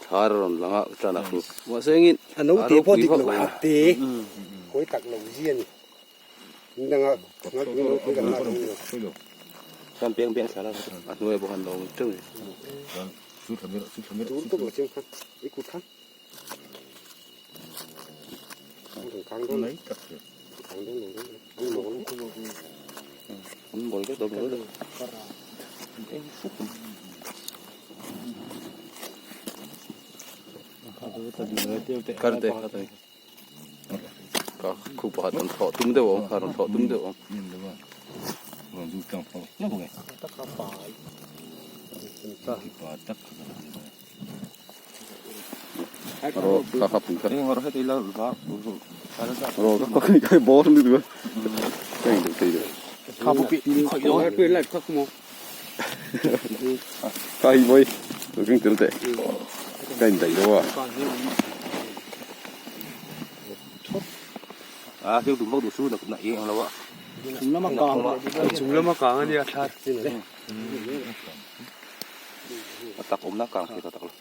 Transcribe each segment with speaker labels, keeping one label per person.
Speaker 1: Thar a rawn lang a tan a khu. Mahse engin
Speaker 2: a note pawh dik lo a te kawi tak lo zia a ni. Danga
Speaker 1: Chuan peng peng thla la a hnuai bawk an lo awm teuh ni. An bawl vek dawn mai dawn. Karte karte. Ka khu pakhat rawn thlawh tum deuh a awm kha rawn thlawh tum deuh a awm. Ro ka kha pui kha. Ro ka kha kai bor ni tu. Kai deuh thei deuh.
Speaker 3: Kha pu pi khoi lo.
Speaker 1: Kai voi. Lo keng tel teh. Ka in daih lo a.
Speaker 3: A thil tum vak duh su na na eng lo a.
Speaker 4: Chung lama kang
Speaker 3: chung lama kang ania thla. A tak awmna kang thei ta tak lo.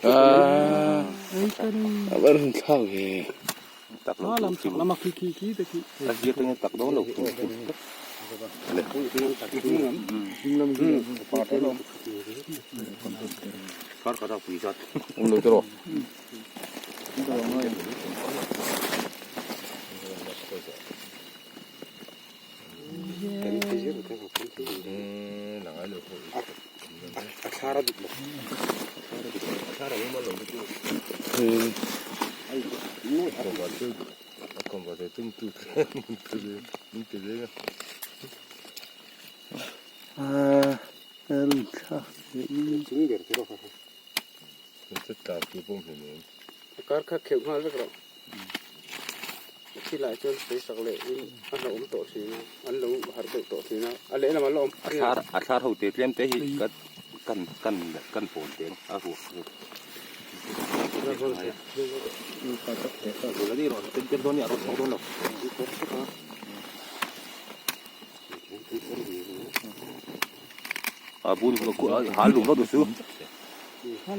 Speaker 1: Ah, a va run thlak ve.
Speaker 3: Tak lo
Speaker 4: lam chak lama khi khi khi te khi.
Speaker 3: A zir te tak dawn lo. Le. Kar kata pui zat.
Speaker 1: Awm lo te rawh.
Speaker 4: Kar kha kheuh nghal vek rawh. A thi lai chuan peisak leh in a hlauhawm tawh thin a, an lo harh deuh tawh thin a, a lehlam an la awm.
Speaker 3: A thlar a thlar ho te tlem te hi kan kan kan kan pawn te a ruak a bun hal lung vak duh su.
Speaker 2: Khaw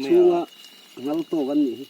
Speaker 2: chhunga ngal tawk an nih hi.